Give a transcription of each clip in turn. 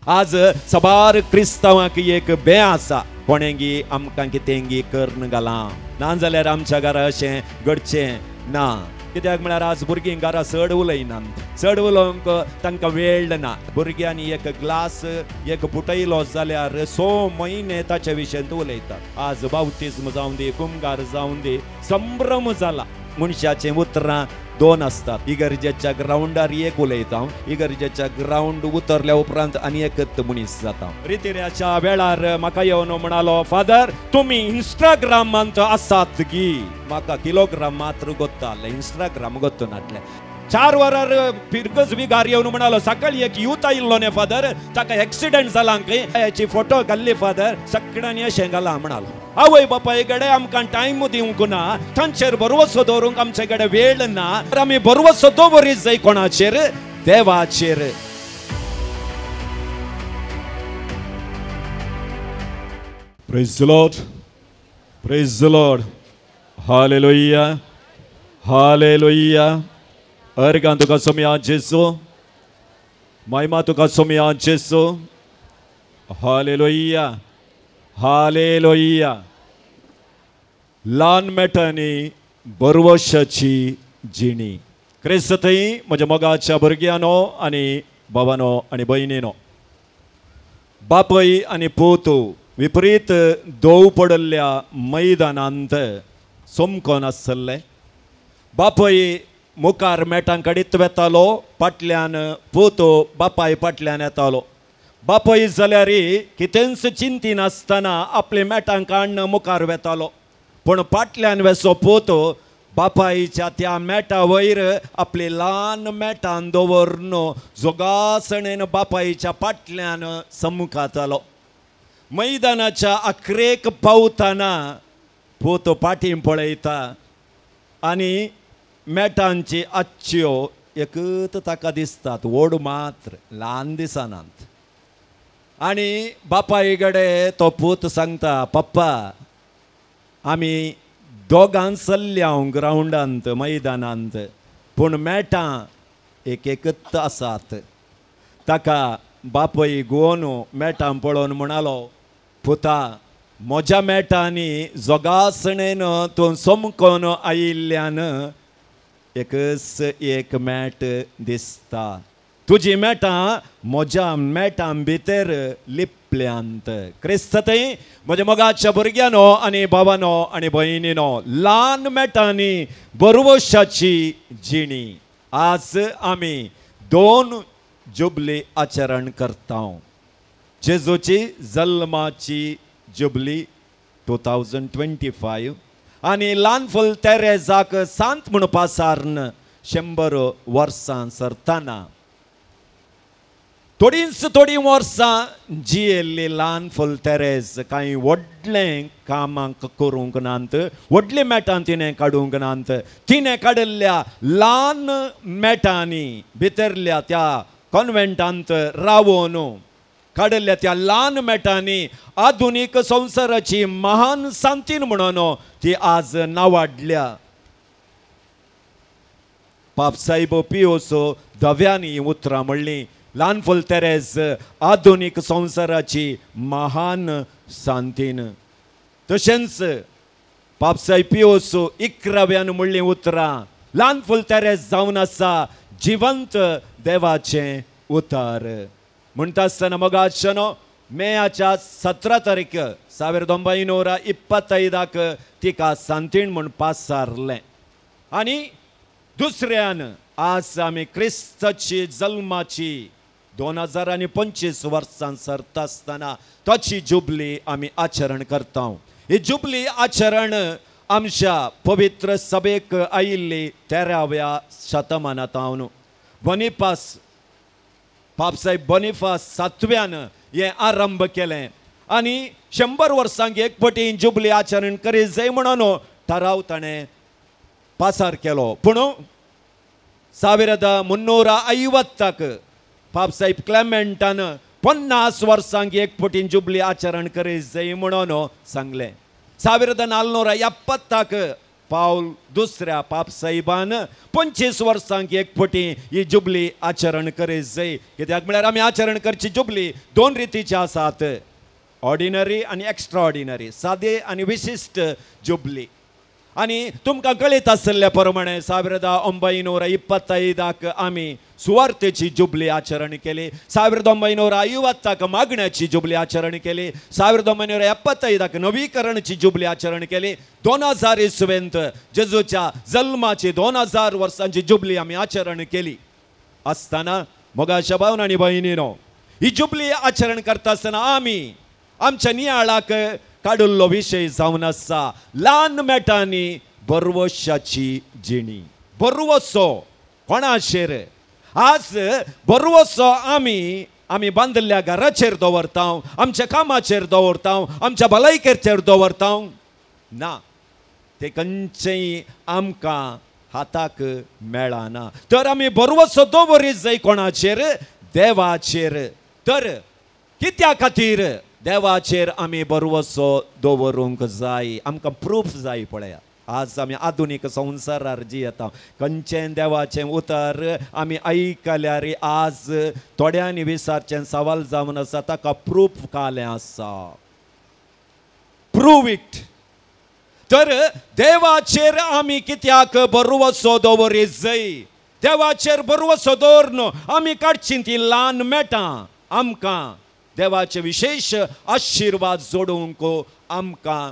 आज सबार क्रिस्तांवांक एक बें आसा, कोणेंगी आमकां कितेंगी करून घालां, ना जाल्यार आमच्या घरा अशें घडचें ना. कित्याक म्हळ्यार आज भुरगीं घरा चड उलयनात, चड उलोवंक तांकां वेळ ना. भुरग्यांनी एक ग्लास एक बुटयलो जाल्यार 6 म्हयने ताचे विशयंत उलयतात. आज बावतिज्म जावं दी, कुमगार जावं दी, संभ्रम जाला. मनशाचीं उतरां दोन आसतात. इगर्जेच्या ग्रावंडार एक उलयता, इगर्जेच्या ग्रावंड उतरल्या उपरांत आनी एकच मनीस जाता. रितिऱ्याच्या वेळार म्हाका येवन म्हणालो, फादर तुमी इंस्टाग्रामांत आसात की? म्हाका किलोग्राम मात्र गोत्ताले, इंस्टाग्राम गोत्त नाटले. 4 वरार फिरगज विगार येवन म्हणालो, सकाळी एक यूथ आयिल्लो न्ही फादर, ताका एक्सिडंट जाला खंय, हेची फोटो घाल्ली फादर, सगळ्यांनी अशें घालां म्हणालो. आवय बापाय कडेन आमकां टायम दिवंक ना, तांचेर भरवसो दवरूंक आमचे कडेन वेळ ना. आमी भरवसो दवरीत जाय कोणाचेर? देवाचेर. Praise the Lord, praise the Lord, hallelujah, hallelujah. अर्गां तुका सोमया जेसू, महिमा तुका सोमया जेसू. Hallelujah, hallelujah. ल्हान मेटांनी बरवशाची जिणी. क्रिस्त थंय म्हज्या मोगाच्या भुरग्यांनो आनी बाबानो आनी भयणीनो, बापय आनी पूत विपरीत दोव पडिल्ल्या मैदानांत सोमकोन आसले. बापय मुखार मेटां काडीत वेतालो, फाटल्यान पूत बापाय फाटल्यान येतालो. बापय जाल्यार कितेंच चिंतिनासतना आपले मेटां काडून मुखार वेतालो, पूण फाटल्यान वेसो पूत बापायच्या त्या मेटा वयर आपली ल्हान मेटान दवरून जोगासणेन बापायच्या फाटल्यान समकातालो. मैदानाच्या अखरेक पावतना पूत फाटीं पळयता आनी मेटांची आच्च्यो एकच ताका दिसतात, व्हड मात्र ल्हान दिसनात. आनी बापाय कडेन तो पूत सांगता, पप्पा आमी दोगां चल्ल्या ग्रावंडांत मैदानांत, पूण मेटां एक एकच आसात. ताका बापय गोवन मेटां पळोवन म्हणालो, पुता म्हज्या मेटांनी जोगासणेन तूं समकोन आयिल्ल्यान एकच एक मेट दिसता, तुजी मेटां म्हज्या मेटां भितर लिपल्यांत. क्रिस्त थंय म्हज्या मोगाच्या भुरग्यांनो आनी बाबानो आनी भयणीनो, ल्हान मेटांनी बरवशाची जिणी. आज आमी 2 जुबली आचरण करता. जेजूची जल्माची जुबली 2025 आनी ल्हान फुल तेरेजाक सांत म्हूण पासारन 100 वर्सां सरतना थोडींच थोडीं वर्सां जियेल्ली ल्हान फुल तेरेज कांय व्हडलें कामांक करूंक नात, व्हडलीं मेटां तिणें काडूंक नात. तिणें काडिल्ल्या ल्हान मेटांनी भितरल्या त्या कॉन्वेंटांत रावून काडिल्ल्या त्या ल्हान मेटांनी आधुनीक संवसाराची महान सांतीन म्हणून ती आज नावाडल्या. पापसाहेब पियोसो धव्यांनी उतरां म्हणलीं, ल्हान फुल तेरेज आधुनीक संवसाराची महान सांतीन. तशेंच पापसाहेब पियोसो 11व्यान म्हणलीं उतरां, ल्हान फुल तेरेज जावन आसा जिवंत देवाचें उतार. म्हणटा आसतना मोगाचनो, मेयाच्या 17 तारीख 1925 तिका सांतीण म्हूण पासारलें. आनी दुसऱ्यान आज आमी क्रिस्ताची जल्माची 2025 वर्सां सरता आसतना ताची जुबली आमी आचरण करता. ही जुबली आचरण आमच्या पवित्र सभेक आयिल्ली 13व्या शतमानांत बोनिफास पापसाहेब बोनिफास 7व्यान हें आरंभ केलें आनी 100 वर्सांक एक पटी जुबली आचरण करीत जाय म्हणून ठराव ताणें पासार केलो. पूण 1350 पापसाहेब क्लेमेंटान 50 वर्सांक एक पटी जुबली आचरण करीत जाय म्हणून सांगलें. 1470 पावल दुसऱ्या पापसाहेबान 25 वर्सांक एक पटी ही जुबली आचरण करीत जाय. कित्याक म्हळ्यार आमी आचरण करची जुबली दोन रितीची आसात, ऑर्डिनरी आनी एक्स्ट्रा ऑर्डिनरी, सादे आनी विशिश्ट जुबली. आनी तुमकां कळीत आशिल्ल्या प्रमाणे 1925 आमी सुवार्थेची जुबली आचरण केली, 1950 मागण्याची जुबली आचरण केली, 1975 नवीकरणाची जुबली आचरण केली, 2000 इसवेंत जेजूच्या जल्माची 2000 वर्सांची जुबली आमी आचरण केली. आसतना मोगाच्या भावन आनी भयणीनो, ही जुबली आचरण करता आसतना आमी आमच्या नियाळाक काडिल्लो विशय जावन आसा ल्हान मेटांनी बरवशाची जिणी. बरवसो कोणाचेर? आज बरवसो आमी आमी बांदिल्ल्या घराचेर दवरता, आमच्या कामाचेर दवरता, आमच्या भलायकेचेर दवरता ना, ते खंयचेय आमकां हाताक मेळना. तर आमी बरवसो दवरीत जाय कोणाचेर? देवाचेर. तर कित्या खातीर देवाचेर आमी बरवसो दवरूंक जाय? आमकां प्रूफ जाय. पळया आज आमी आधुनीक संवसारार जियेता, खंयचें देवाचें उतर आमी आयकल्यार आज थोड्यांनी विचारचें सवाल जावन आसा, ताका प्रूफ कालें आसा, प्रूव it. तर देवाचेर आमी कित्याक बरवसो दवरीत जाय? देवाचेर बरवसो दवरून आमी काडची ती ल्हान मेटां आमकां देवाचे विशेश आशिर्वाद जोडूंक आमकां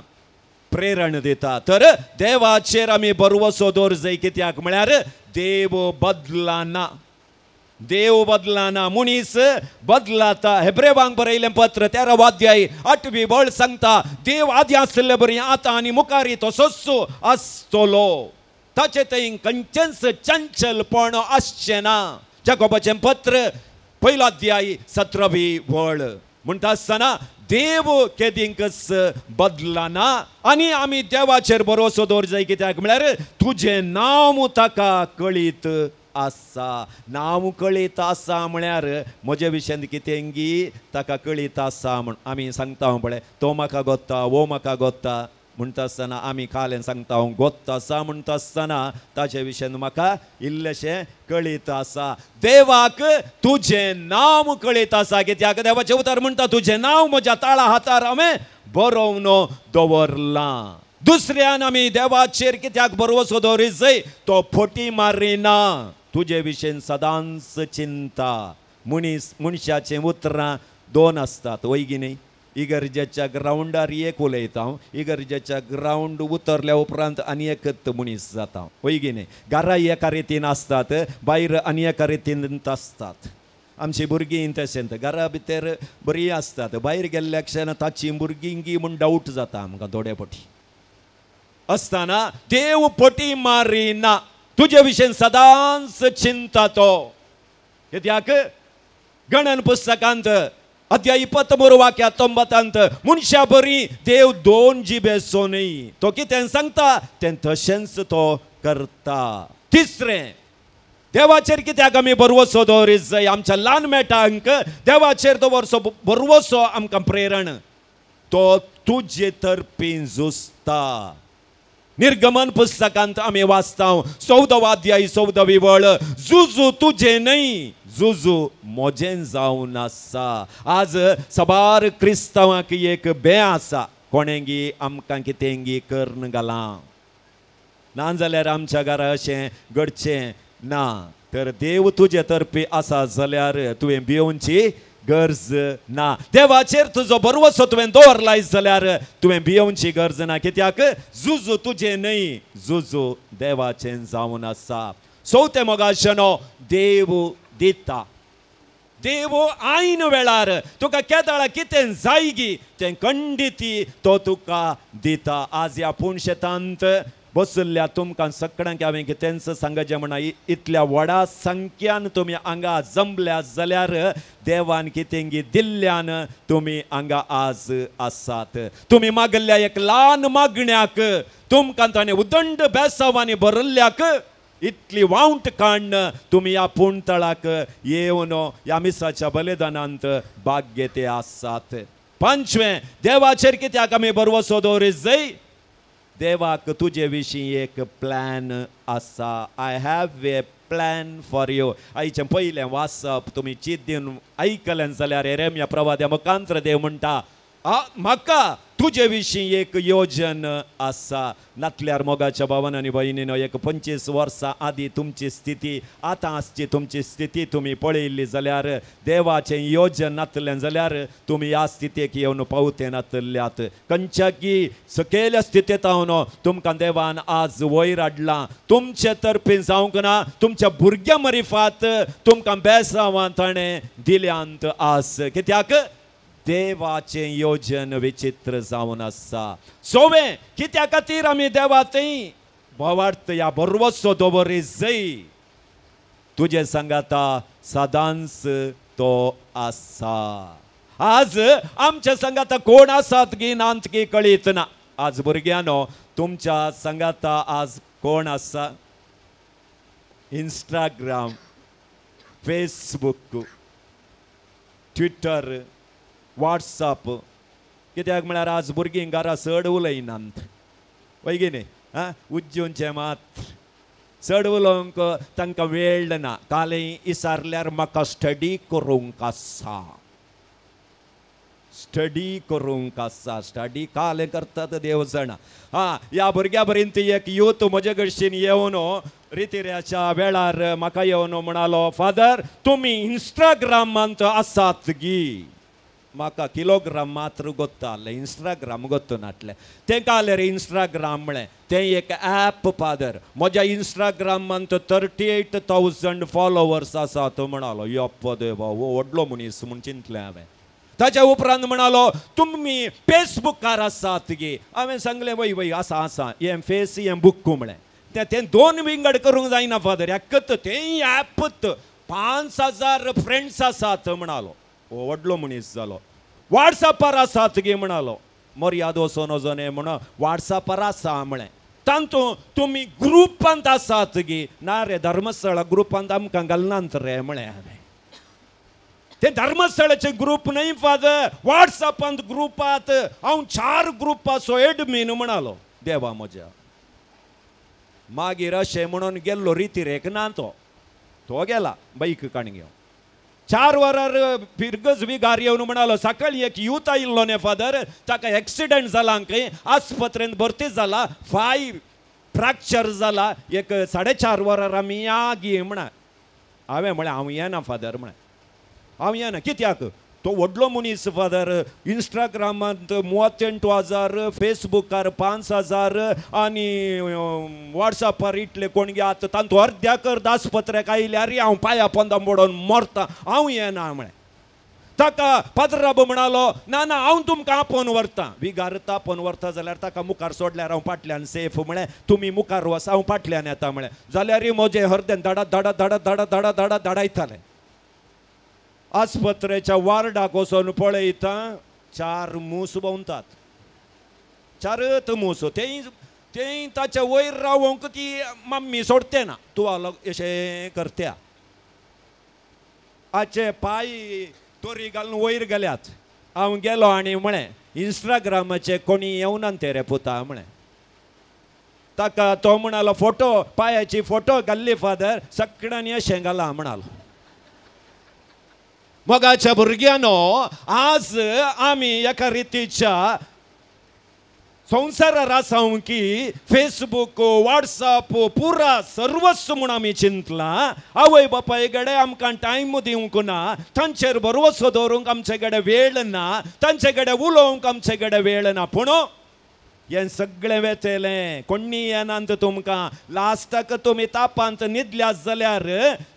प्रेरण दिता. तर देवाचेर आमी बरवसो दवर जाय, कित्याक म्हळ्यार देव बदलाना, देव बदलाना, मनीस बदलाता. हेब्रेवांक बरयलें पत्र 13 अध्याय 8वी वळ सांगता, देव आदी आशिल्ले बरी आतां आनी मुखारी तसोच आसतलो, ताचे थंय खंयचेंच चंचलपण आसचें ना. जाकोबाचें पत्र 1 अध्याय 17वी वळ म्हणटा आसतना देव केदींकच बदलाना आनी आमी देवाचेर भरोसो दवर जाय, कित्याक म्हळ्यार तुजें नांव ताका कळीत आसा. नांव कळीत आसा म्हळ्यार म्हजे विशयान कितेंगी ताका कळीत आसा म्हण आमी सांगता पळय, तो म्हाका गोत्ता, वो म्हाका गोत्ता म्हणटा आसतना आमी कालें सांगता गोत्ता आसा म्हणटा आसतना ताचे विशयान म्हाका इल्लेशें कळीत आसा. देवाक तुजें नांव कळीत आसा, कित्याक देवाचें उतर म्हणटा तुजें नांव म्हज्या ताळा हातार हांवें बरोवन दवरलां. दुसऱ्यान आमी देवाचेर कित्याक भरवसो दवरीत जाय? तो फटी मारिना, तुजे विशयन सदांच चिंता. मनीस मनशाचें उतरां दोन आसतात, वय की न्ही? इगर्जेच्या ग्रावंडार एक उलयता, इगर्जेच्या ग्रावंड उतरल्या उपरांत आनी एकच मनीस जाता, वय की न्ही? घरा एका रितीन आसतात, भायर आनी एका रितीन आसतात. आमची भुरगीं तशेंच घरा भितर बरीं आसतात, भायर गेल्ल्या क्षण ताची भुरगीं म्हूण डावट जाता आमकां थोडे पटी आसतना. देव पटी मारिना, तुजे विशयन सदांच चिंता तो. कित्याक गणन पुस्तकांत अध्याय 23 वाक्या 19 मनशा बरी देव दोन जिबेचो न्हय, तो कितें सांगता तें तशेंच तो करता. तिसरें, देवाचेर कित्याक आमी भरवसो दवरीत जाय? आमच्या ल्हान मेटांक देवाचेर दवरचो भरवसो आमकां प्रेरण, तो तुजे तर्फी झुजता. निर्गमन पुस्तकांत आमी वाचता 14 अध्याय 14वी वळ, जुजू तुजें न्हय, जुजू म्हजें जावन आसा. आज साबार क्रिस्तांवांक एक बें आसा, कोणेंगी आमकां कितेंगी करून घालां, ना जाल्यार आमच्या घरा अशें घडचें ना. तर देव तुजे तर्फी आसा जाल्यार तुवें भियोवची गरज ना. देवाचेर तुजो भरवसो तुवें दवरलाय जाल्यार तुवें भियोवची गरज ना, कित्याक जुजू तुजें न्हय, जुजू देवाचें जावन आसा. चवथें मोगाशनो, देव दिता. देव आयन वेळार तुका केदाळा कितें जायगी तें खंडिती तो तुका दिता. आज ह्या पूण शेतांत बसल्या तुमकां सगळ्यांक हांवें कितेंच सांगचें म्हणा, इतल्या व्हडा संख्यान तुमी हांगा जमल्या जाल्यार देवान कितेंगी दिल्ल्यान तुमी हांगा आज आसात. तुमी मागल्ल्या एक ल्हान मागण्याक तुमकां ताणें उदंड बेसांवांनी भरिल्ल्याक इतली वावंट काडून तुमी ह्या पूणतळाक येवन ह्या मिसाच्या बलिदानांत भाग घेते आसात. पांचवें, देवाचेर कित्याक आमी भरवसो दवरीत जाय? देवाक तुजे विशीं एक प्लॅन आसा. I have a plan for you. आयचें पयलें वाचप तुमी चीत दिवन आयकलें जाल्यार येरेमिया प्रवाद्या मुखांत्र देव म्हणटा, म्हाका तुजे विशीं एक योजन आसा. नातल्यार मोगाच्या भावान आनी भयणीनो, एक 25 वर्सां आदीं तुमची स्थिती आतां आसची तुमची स्थिती तुमी पळयल्ली जाल्यार, देवाचें योजन नातलें जाल्यार तुमी ह्या स्थितीक येवन पावते नातल्यात. खंयच्याकी सकयल्या स्थितींत हांव तुमकां देवान आज वयर हाडलां. तुमचे तर्फे जावंक ना, तुमच्या भुरग्यां मरिफात तुमकां बेसांवां ताणें दिल्यांत आज. कित्याक देवाचें योजन विचित्र जावन आसा. सोवें कित्या खातीर आमी देवा थंय भावार्थ ह्या भरवसो दवरी जय तुजे सांगाता सदांच तो आसा. आज आमच्या सांगाता कोण आसात की नात की कळीत ना. आज भुरग्यांनो तुमच्या सांगाता आज कोण आसा? Instagram, Facebook, Twitter, WhatsApp. कित्याक म्हळ्यार आज भुरगीं घरा चड उलयनात, वय की न्ही? आं, उज्जूनचें मात चड उलोवंक तांकां वेळ ना. कालय इसारल्यार म्हाका स्टडी करूंक आसा, स्टडी करूंक आसा. स्टडी काल करतात देव जाणा. हां, ह्या भुरग्या पर्यंत एक यूथ म्हजे कडशीन येवन रितिऱ्याच्या वेळार म्हाका येवन म्हणालो, फादर तुमी इंस्टाग्रामांत आसात गी? म्हाका किलोग्राम मात्र गोत्तालें, इंस्टाग्राम गोत्तू नाटलें. तें काल रे इंस्टाग्राम म्हळें, तें एक ॲप फादर. म्हज्या इंस्टाग्रामांत 38,000 फॉलोवर्स आसात म्हणालो. यप्प देवा, हो व्हडलो मनीस म्हूण चिंतलें हांवें. ताच्या उपरांत म्हणालो, तुमी फेसबुकार आसात गी? हांवें सांगलें, वय वय आसा आसा, हें फेस हें बुक्कू म्हळें. तें तें दोन विंगड करूंक जायना फादर, एकत तेंय ॲपत 5,000 फ्रेंड्स आसात म्हणालो. हो व्हडलो मनीस जालो. वॉट्सअपार आसात गे म्हणालो. मर्याद वचोन वचोन म्हण वॉट्सअपार आसा म्हळें. तातूंत तुमी ग्रुपांत आसात गी? ना रे, धर्मस्थळा ग्रुपांत आमकां घालनात रे म्हळें हांवें. ते धर्मस्थळाचे ग्रुप न्हय फादर, वॉट्सअपांत ग्रुपांत हांव 4 ग्रुपाचो एडमीन म्हणालो. देवा म्हज्या. मागीर अशें म्हणून गेल्लो रितीरेक ना, तो तो गेला बाईक काण घेवन. 4 वरार फिरगज विगार येवन म्हणालो, सकाळी एक यूथ आयिल्लो न्ही फादर, ताका एक्सिडंट जाला खंय, आस्पत्रेंत भरती जाला, 5 फ्रॅक्चर जाला, एक 4.5 वरार आमी या गी म्हणा. हांवें म्हळें, हांव येना फादर म्हळें, हांव येना. कित्याक? तो व्हडलो मनीस फादर, इंस्टाग्रामांत 38,000, फेसबुकार 5,000 आनी वॉट्सअपार इतले कोण घेत, तांतू अर्द्याक अर्द आस्पत्रेक आयल्यार हांव पांया पोंदा मोडून मरता, हांव येना म्हळें. ताका पाद्राब म्हणालो, ना ना हांव तुमकां आपोवन व्हरता. विगारता आपोवन व्हरता जाल्यार ताका मुखार सोडल्यार हांव फाटल्यान सेफ म्हळें, तुमी मुखार वचा हांव फाटल्यान येता म्हळें. जाल्यार म्हजें हरदें धाडा धाडा धाडा धाडा धाडा धाडा धाडायतालें. आस्पत्रेच्या वार्डाक वचून पळयता 4 मूस भोंवतात, 4 मूस. तेय तेय ताच्या वयर रावोंक ती मम्मी सोडते ना, तूं अशें करत्या. आचे पांय दोरी घालून वयर गेल्यात. हांव गेलो आनी म्हळें, इंस्टाग्रामाचे कोणी येवना ते रे पुता म्हळें. ताका तो म्हणालो, फोटो पांयाची फोटो घाल्ली फादर, सगळ्यांनी अशें घालां म्हणालो. मोगाच्या भुरग्यांनो, आज आमी एका रितीच्या संवसारार आसाव की फेसबूक, वॉट्सअप पुरा सर्वस्व म्हूण आमी चिंतलां. आवय बापाय कडेन आमकां टायम दिवंक ना, तांचेर भरवसो दवरूंक आमचे कडेन वेळ ना, तांचे कडेन उलोवंक आमचे कडेन वेळ ना. पूण हें सगळें वेतलें, कोण्णी येनात तुमकां. लास्टाक तुमी तापांत न्हिदल्यात जाल्यार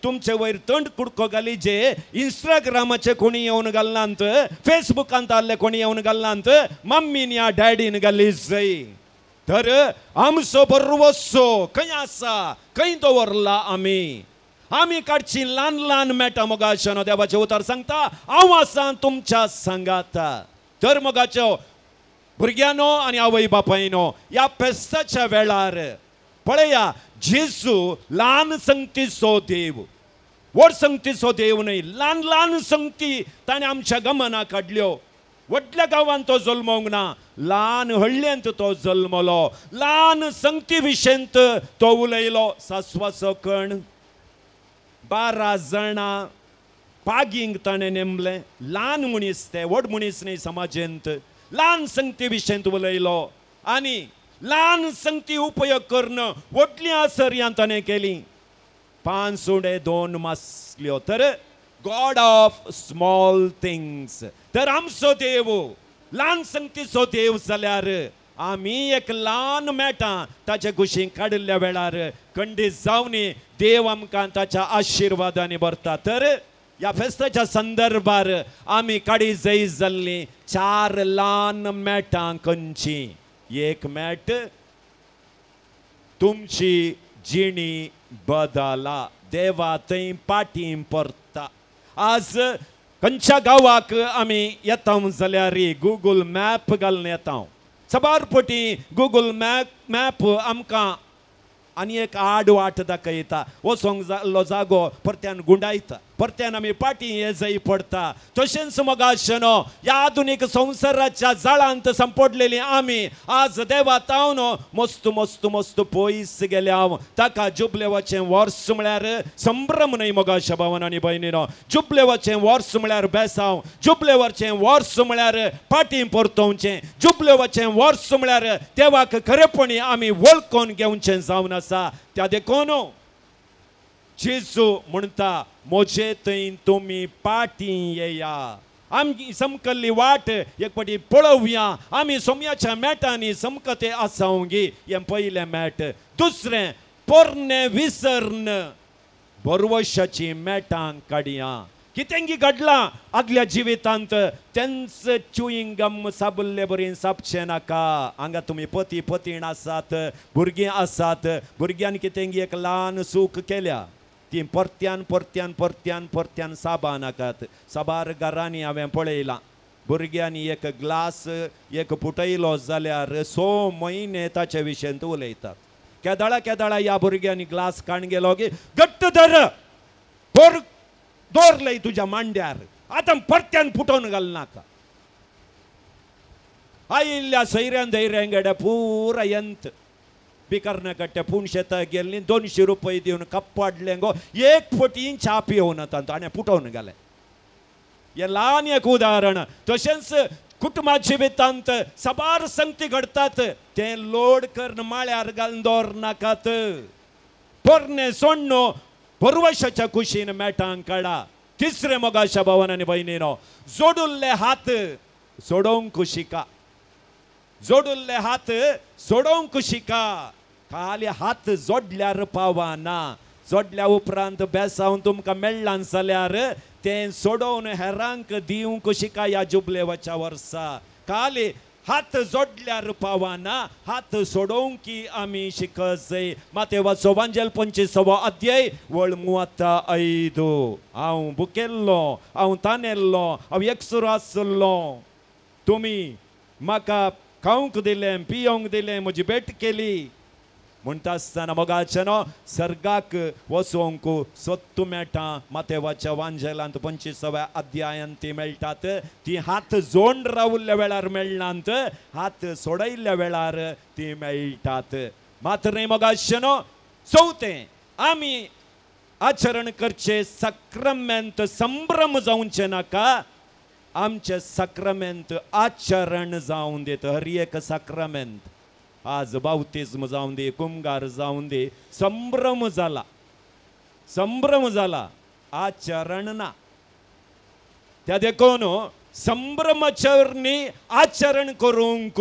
तुमचे वयर तंड कुडको घाली जे इंस्टाग्रामाचे कोणी येवन घालनात, फेसबुकांत आहले कोणी येवन घालनात, मम्मीन या डॅडीन घाली जय. तर आमचो भरवसो खंय आसा, खंय दवरला आमी? आमी काडची ल्हान ल्हान मेटां. मोगाचो देवाचें उतर सांगता, हांव आसा तुमच्या सांगाता. तर मोगाचो भुरग्यांनो आनी आवय बापायनो, ह्या फेस्ताच्या वेळार पळया, जेजू ल्हान संगतीचो देव, व्हड संगतीचो देव न्हय. ल्हान ल्हान संगती ताणें आमच्या गमना काडल्यो. व्हडल्या गांवांत तो जल्मोंक ना, ल्हान हळ्ळेंत तो जल्मलो, ल्हान संगती विशेंत तो उलयलो। सासवाचो कण 12 जाणां पागींक ताणें नेमलें। ल्हान मनीस ते, व्हड मनीस न्ही समाजेंत। ल्हान संगती विशेंत उलयलो आनी ल्हान संगती उपयोग करून व्हडलीं आसर्यां ताणें केली। 5 उणे 2 मासल्यो। तर गॉड ऑफ स्मॉल थिंग्स। तर आमचो देव ल्हान संगतीचो देव जाल्यार आमी एक ल्हान मेटां ताच्या कुशीन काडिल्ल्या वेळार खंडीत जावनी देव आमकां ताच्या आशिर्वादांनी भरता। तर ह्या फेस्ताच्या संदर्भार आमी काडी जय जाल्लीं 4 ल्हान मेटां खंयचीं? एक मेट तुमची जिणी बदला, देवा थंय पाटी परता। आज खंयच्या गांवाक आमी येता जाल्यार गुगल मॅप घालून येता। साबार पटी गुगल मॅप आमकां आनी एक आड वाट दाखयता, वचोंक जाल्लो जागो परत्यान गुंडायता, परत्यान आमी पाटी हे जाय पडता। तशेंच मोगाशनो ह्या आधुनीक संवसाराच्या जाळांत संपडलेली आमी आज देवा तावन मस्त मस्त मस्त पयस गेल्या। ताका जुबलेवाचें वर्स म्हळ्यार संभ्रम न्हय मोगाशा भावान आनी भयणीनो। जुबलेवाचें वर्स म्हळ्यार बेसांव, जुबलेवाचें वर्स म्हळ्यार पाटी परतोवचें, जुबलेवाचें वर्स म्हळ्यार देवाक खरेपणी आमी वळखून घेवचें जावन आसा। त्या देखून जेजू म्हणटा म्हजे थंय तुमी पाटी येया, आमची समकल्ली वाट एक पाटी पळोवया, आमी सोम्याच्या मेटांनी समकते आसावंगी। हें पयलें मेट। दुसरें पोरणें विसर्न बरवशाची मेटां काडया। कितेंगी घडलां आदल्या जिवितांत तेंच च्युईंगम साबुल्ले बरी सापचें नाका। हांगा तुमी पती पतीण आसात, भुरगीं आसात, भुरग्यांनी कितेंगी एक ल्हान चूक केल्या ती परत्यान परत्यान परत्यान परत्यान साबा नाकात। साबार घरांनी हांवें पळयलां भुरग्यांनी एक ग्लास एक पुटयलो जाल्यार 6 म्हयने ताचे विशयंत उलयतात। केदाळा केदाळा ह्या भुरग्यांनी ग्लास काण गेलो की घट्ट धर दवरलय तुज्या मांड्यार, आतां परत्यान पुटोवन घालनाका। आयिल्ल्या सैऱ्यान धैर्यान गेड्या पुरा यंत बिकरना कट्टे पूण शेताक गेल्ली 200 रुपये दिवन कप्पाडलें गो एक फटी च्या पिवन ताणें पुटोवन घालें। हें ल्हान एक उदाहरण। तशेंच कुटुंबा जिवितांत साबार संगती घडटात तें लोड करून माळ्यार घालून दवरनाकात। पोरणें सोडणो बरवशाच्या कुशीन मेटांक काडा। तिसरें मोगाशा भावान आनी भयणीनो, जोडुल्ले हात सोडोवंक शिका, जोडुल्ले हात सोडोवंक शिका। खाली हात जोडल्यार पावना, जोडल्या उपरांत बेसावन तुमकां मेळ्ळां जाल्यार तें सोडोवन हेरांक दिवंक शिका। ह्या जुबलेवाच्या वर्सा खाली हात जोडल्यार पावना, हात सोडोवंक आमी शिकत। मातेवाचो वांजेल 25वो अध्याय वळ 35। हांव भुकेल्लो, हांव तानेल्लो, हांव एकसुरो आसलो, तुमी म्हाका खावंक दिलें, पियोंक दिलें, म्हजी भेट केली। म्हणटा आसतना मोगाचें सर्गाक वचोंक सत्तू मेळटा। मातेवाच्या वांजेलांत 25व्या अध्यायांत ती मेळटात। ती हात जोड रावल्ल्या वेळार मेळनात, हात सोडयल्ल्या वेळार ती मेळटात। मात्र न्हय मोगाचें, चवथें आमी आचरण करचें साक्रमेंत संभ्रम जावचें नाका, आमचें साक्रमेंत आचरण जावन दित। हर एक साक्रमेंत आज बावतिज्म जावन दी, कुमगार जावन दी, संभ्रम जाला, संभ्रम जाला, आचरण ना। त्या देखून संभ्रमाचरणी आचरण करूंक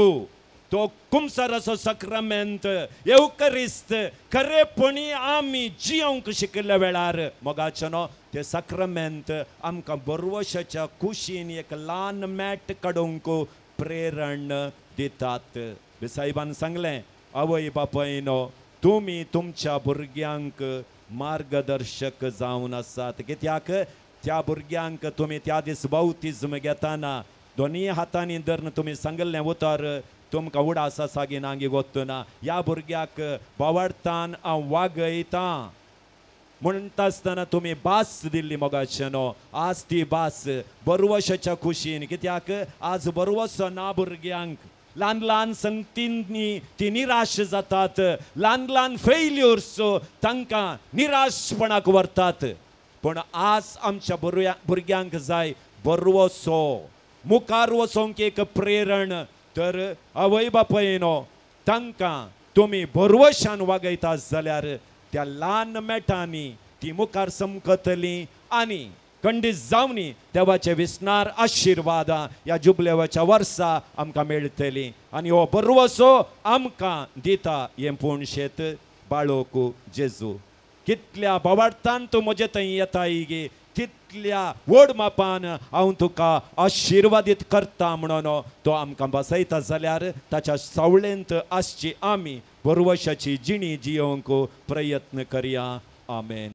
तो कुमसाराचो साक्रमेंत येवकरिस्त खरेपणी आमी जियोंक शिकिल्ल्या वेळार मोगाचें ते साक्रमेंत आमकां बरवशाच्या कुशीन एक ल्हान मॅट काडूंक प्रेरण दितात। साहेबान सांगलें, आवय बापायनो तुमी तुमच्या भुरग्यांक मार्गदर्शक जावन आसात। कित्याक त्या भुरग्यांक तुमी त्या दीस बावतिज्म घेतना दोनूय हातांनी धरून तुमी सांगिल्लें उतर तुमकां उडास आसा गी ना गी गोत्तना, ह्या भुरग्याक बावडतान हांव वागयतां म्हणटा आसतना तुमी भास दिल्ली मोगाचेनो। आज ती भास बरवशाच्या खुशीन, कित्याक आज बरवसो ना भुरग्यांक। ल्हान ल्हान संगतींनी ती निराश जातात, ल्हान ल्हान फेल्युर्स तांकां निराशपणाक व्हरतात. पूण आज आमच्या भुरग्यांक जाय बरवसो मुखार वचोंक एक प्रेरण. तर आवय बापायनो तांकां तुमी बरवशान वागयता जाल्यार त्या ल्हान मेटांनी ती मुखार समकतली आनी खंडीत जावनी देवाचे विसनार आशिर्वादां ह्या जुबलेवाच्या वर्सा आमकां मेळटली. आनी हो बरवसो आमकां दिता हें पूण शेत बाळोकू जेजू. कितल्या भावार्थान तूं म्हजे थंय येताय गे तितल्या व्हड मापान हांव तुका आशिर्वादीत करता म्हणून तो आमकां बसयता जाल्यार ताच्या सावळेंत आसची आमी बरवशाची जिणी जियोंक प्रयत्न करया. आमेन.